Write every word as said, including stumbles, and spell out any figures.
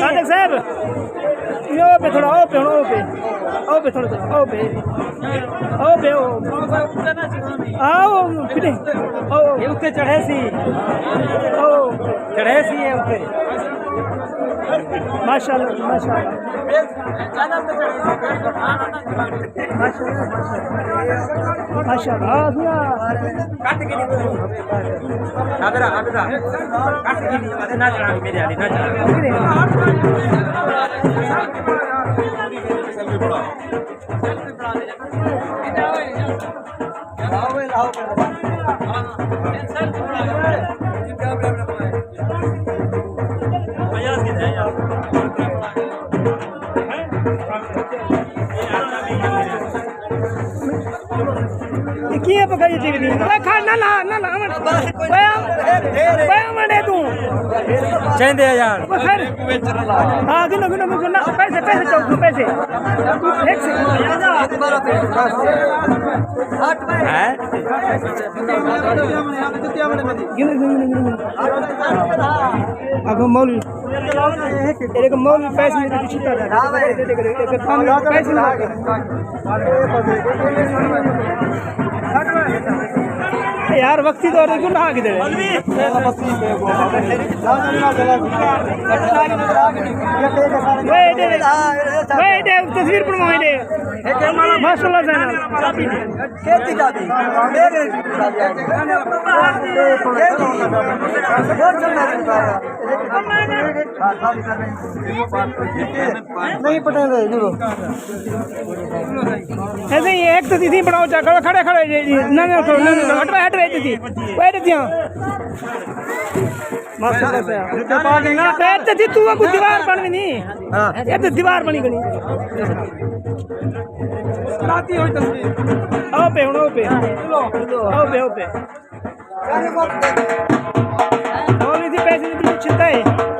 صادق صاحب، یہ او پہ تھوڑا، او پہ، او پہ، او پہ تھوڑا، او پہ، او پہ، او۔ آؤ، کنے؟ او۔ یہ اتنے چڑھے سی۔ او۔ چڑھے سی یہ اتنے۔ ماشاءاللہ، ماشاءاللہ۔ ماشاءاللہ، ماشاءاللہ۔ ہاں، ہاں۔ کٹ کے نہیں۔ ادھر آ، ادھر آ۔ کٹ کے نہیں، ادھر نہ چڑھا، میرے آلی نہ چڑھا۔ یہ کی ہے پکائی ٹی وی؟ اے کھڑ نہ لا، نہ لا، اوے۔ اوے آ، اوے آ منڈے توں۔ چیندے آ یار۔ اوے پھر۔ ہاں، گنو، گنو، گنو، نہ، پیسے، پیسے چاؤ، پیسے۔ ایک سیکنڈ۔ ہیں؟ گنو، گنو، گنو، گنو۔ اگو مولوی۔ ایک مولوی پیسے میں کچھ چیتا تھا۔ ایک کام پیسے میں۔ یار، وقتی طور تے کیوں نہ آ کے دے؟ اوے، ایڈے، اوے، ایڈے، تصویر بنوائے دے۔ ماشاءاللہ زینب۔ نہیں پٹے دے، جڑو۔ ایسے ہی ایک تو تھی بڑا اونچا کرو، کھڑے کھڑے جی، جی۔ نہ، نہ، نہ، نہ، ہٹ رہے، ہٹ رہے تھی۔ بیٹھ دیا۔ ماشاءاللہ سے۔ بیٹھ تے تھی، تو کو دیوار بن بھی نہیں۔ ہاں۔ یہ تو دیوار بنی بنی۔ راتی ہوئی تصویر۔ آؤ پہ، ہن آؤ پہ۔ آؤ پہ، آؤ پہ۔ مولوی دی پیسے دی چھتا ہے۔